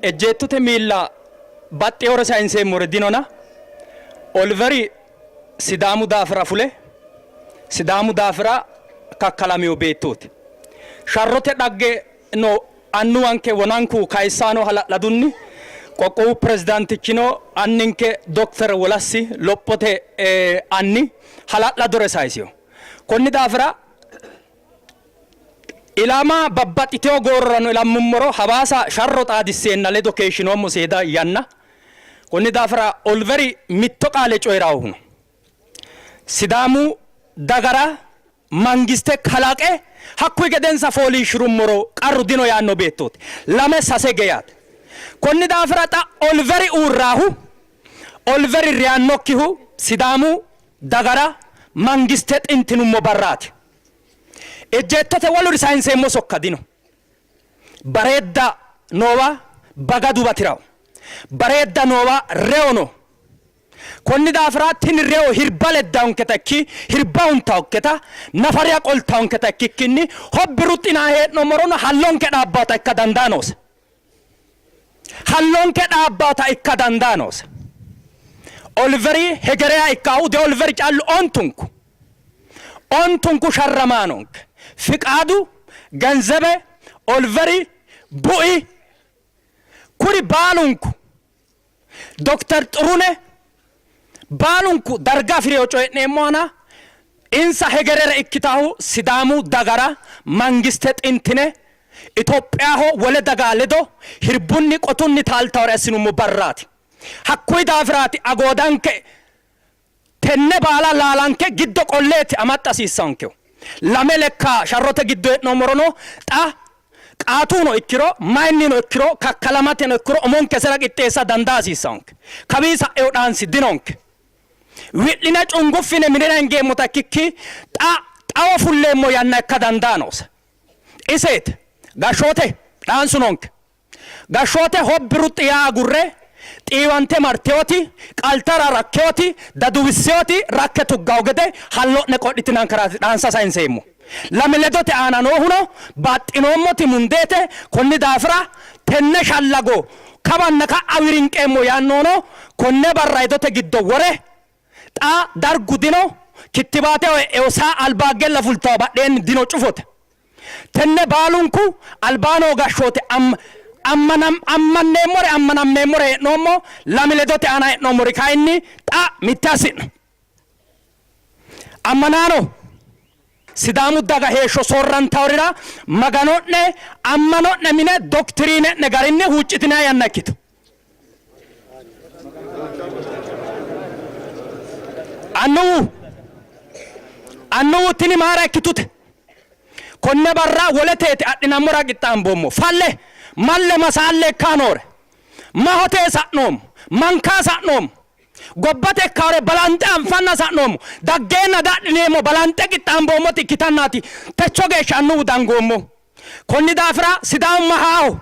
Ejjeettote miilla baxxewore sayinseemmore dinona, Oliveri Sidaamu daafira fule Sidaamu daafira kakkalamino beettooti. Sharrote dhagge no annuwanke wonanku kayissaano hala'ladunni qoqqowu pirezidaantichino anninke Dokter Wolassi lophote anni hala'ladore sayisino. Konni daafira ilama babbaxxitino goorrorano ilammummoro Hawaasa sharro xaadisseenna ledo keeshshinoommo seeda yanna. Konni daafira Oliveri mitto qaale coyi'rannohu no. Sidaamu dagara mangiste kalaqe hakkuyi gedensa fooliishshirummoro qarru dino yaanno beettooti. Lame sase geyaate. Konni daafira xa Oliveri uurraahu, Oliveri reyannokkihu Sidaamu dagara mangiste xintinummo barraati. Ejjeettote woluri sayinseemmo sokka dino. Bareedda noowa bagadu bati'rawo. Bareedda noowa reyo no. Konni daafira tini reyo hirba leddaonketa ikki hirba huntaonketa nafariya qoltaonketa ikkikkinni hobbi ruxxinaa hee'nommorono hallonke dhaabbaata ikka dandaa noose. Hallonke dhaabbaata ikka dandaa noose. Oliveri hegereya ikkaahu de Oliveri callu ontunku ontunku sharramaanonke Fiqaadu, Genzebe, Oliveri, Bui kuri baalunku Dokter Xurune baalunku darga afi'rino coyi'neemmohana insa hegerere ikkitahu Sidaamu dagara mangiste xintine Itophiyaho wole daga ledo hirbunni qotunni taaltawore assinummo barraati. Hakkuyi daafiraati agoodanke Tenne baala laalanke giddo qolleeti amaxxa hasiissaankehu. Lame lekka sharrote giddo hee'noommorono xa qaatuno ikkiro mayinnino ikkiro kakkalamateno ikkiro umonke isera qixxeessa dandaa hasiissaanke. Kawii sa'eyo dhaansi dinonke. Wi'line cunguffine minira hingeemmota ikkikki xa xawo fulleemmo yanna ikka dandaa noose. Iseeti gashshoote dhaansu noonke. Gashshoote hobbi ruxxi yaa agurre, xiiwante marteoti, qaltara rakkeoti, daduwissewoti rakke tuggawo gede hallo'ne qodhitinankeraati dhaansa sayinseemmo. Lame ledote aana noohuno baaxxinoommoti mundeete, konni daafira tenne shallago kawanna ka'a wirinqeemmo yaannohuno konne barra hedote giddo wore xa dargu dino, kittibaateo e'eo saa albaaggella fultawo badheenni dino cufote. Tenne baalunku albaa noo gashshoote ammanneemmore ammanammeemmore hee'noommo, lami ledote aana hee'noommori kayinni xa mitte hasi'no. Ammanaano Sidaamu daga heeshsho soorrantaworira Magano'ne ammano'ne mine doktiriine'ne garinni huuccitinanni yanna ikkito. Annuwu annuwu tini maara ikkitute konne barra woleteeti adhinammora qixxaamboommo falle malle masaalle ikkaa noore mahotee sa'noommo mankaa sa'noommo gobbate ikkaore balanxe anfanna sa'noommo daggeenna dadhineemmo balanxe qixxaamboommoti ikkitannaati techo geeshsha annuwu dangoommo Konni daafira Sidaamu mahaaho,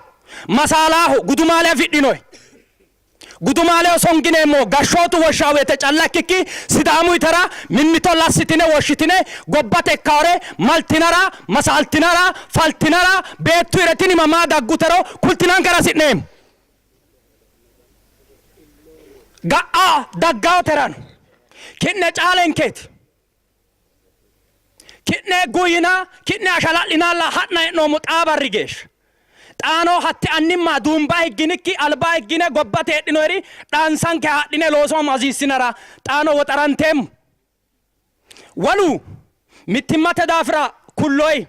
masaalaaho, gudumaale afidhinoe. Gudumaaleho songineemmo gashshootu woshshawo woyte calla ikkikki Sidaamu yitara mimmito lassitine woshshitine gobbate ikkaore maltinara, masaaltinara, faltinara, beettu yire tini mamaa daggutero kultinankera hasi'neemmo. Ga'a daggawoterano ki'ne caalenkeeti. Ki'ne guyina, ki'ne ashala'linalla ha'na hee'noommo xaa barri geeshsha. Xaano hatte annimma duumba higginikki alba higgine gobbate heedhinoyeri dhaansanke haadhine loosoommo hasiissinara xaano woxaranteemmo. Wolu mittimmate daafira kulloyi.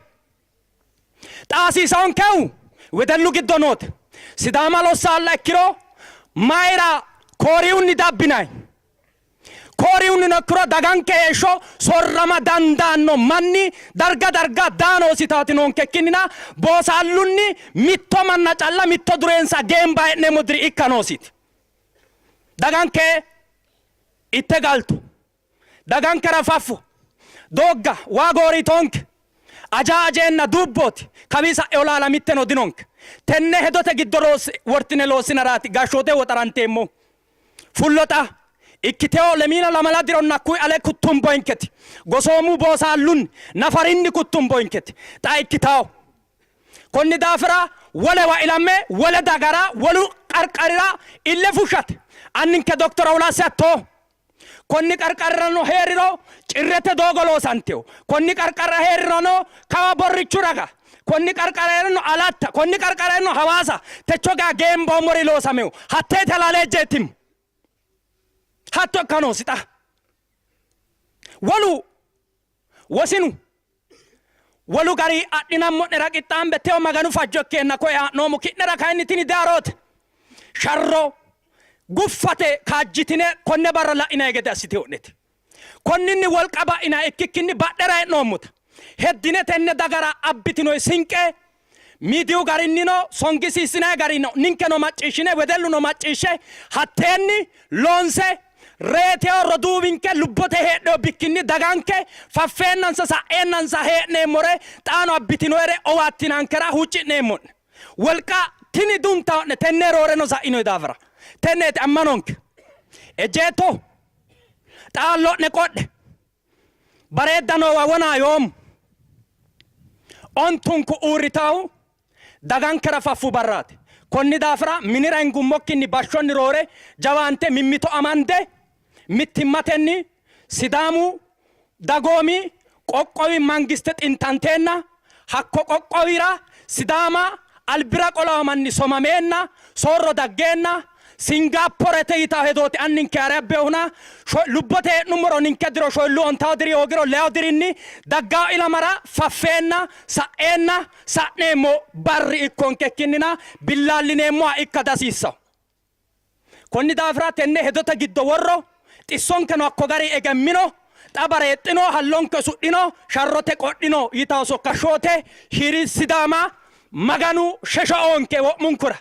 Xa hasiisaonkehu wedellu giddo noote. Sidaama lossaalla ikkiro mayira Kooriyunni dabbinayi? Kooriyunnino ikkiro daganke heeshsho soorrama dandaanno manni darga darga daa noositaati noonke ikkinnina boosaallunni mitto manna calla mitto dureensa geemba hee'neemmo diri ikka noositi. Daganke itte galtu. Dagankera faffu doogga waa gooriitoonke. Ajaa ajeenna duubbooti. Kawii sa'e olaala mitteno dinonke. Tenne hedote giddo wortine loossinaraati gashshoote woxaranteemmohu. Fullo xa ikkitewo lemiina lamala dironna hakkuyi ale kuttumboyinketi gosoomu boosaallunni nafarinni kuttumboyinketi xa ikkitawo. Konni daafira wolewa ilamme wole dagara wolu qarqarira ille fushshate anninke Doktore Awulaasi hattooho. Konni qarqarirano hee'riro Cirrete doogo loosantino. Konni qarqarira hee'rirono kawa Borrichu raga, konni qarqara hee'rino Alatta, konni qarqara hee'rino Hawaasa techo geya geemboommori loosamino. Hatteeti halaale ejjeettimmo. Hatto ikka noosi xa. Wolu wosinu wolu gari adhinammo'nera qixxaambe teyo Maganu fajjo ikkeenna koye haa'noommo. Ki'nera kayinni tini diharoote. Sharro guffate kaajjitine konne barra la'inanni gede assitino'nete. Konninni wolqa ba'inanni ikkikkinni badhera hee'noommota heddine tenne dagara abbitinoyi sinqe miidiyu garinnino songisiissinanni garino ninkeno macciishshine wedelluno macciishshe hatteenni loonse reyitino roduuwinke lubbote heedhino bikkinni daganke faffeennansa sa'eennansa hee'neemmore xaano abbitinoyere owaattinankera huucci'neemmo'ne. Wolqa tini duntao'ne tenne rooreno sa'inoyi daafira tenneeti ammanonke. Ejjeetto xaallo'ne qodhe bareedda noowa wonaa yoommo. Ontunku uurritaahu dagankera faffu barraati. Konni daafira minira hingummokkinni bashshonni roore jawaante mimmito amande mittimmatenni Sidaamu dagoomi qoqqowi mangiste xintanteenna hakko qoqqowira Sidaama albira qolawo manni somameenna soorro daggeenna Singaaporete yitanno hedooti anninke hare abbinohuna lubbote hee'nummoro ninke diro shoyilluu ontawo diri hoogiro leyawo dirinni daggawo ilamara faffeenna sa'eenna sa'neemmo barri ikkonke ikkinnina billaallineemmoha ikka dihasiissanno. Konni daafira tenne hedote giddo worro, xissonkeno hakko gari egemmino, xa bareexxino, hallonke usudhino, sharrote qodhino yitanno sokka shoote Hiri Sidaama Maganu shesho oonke wo'munkura.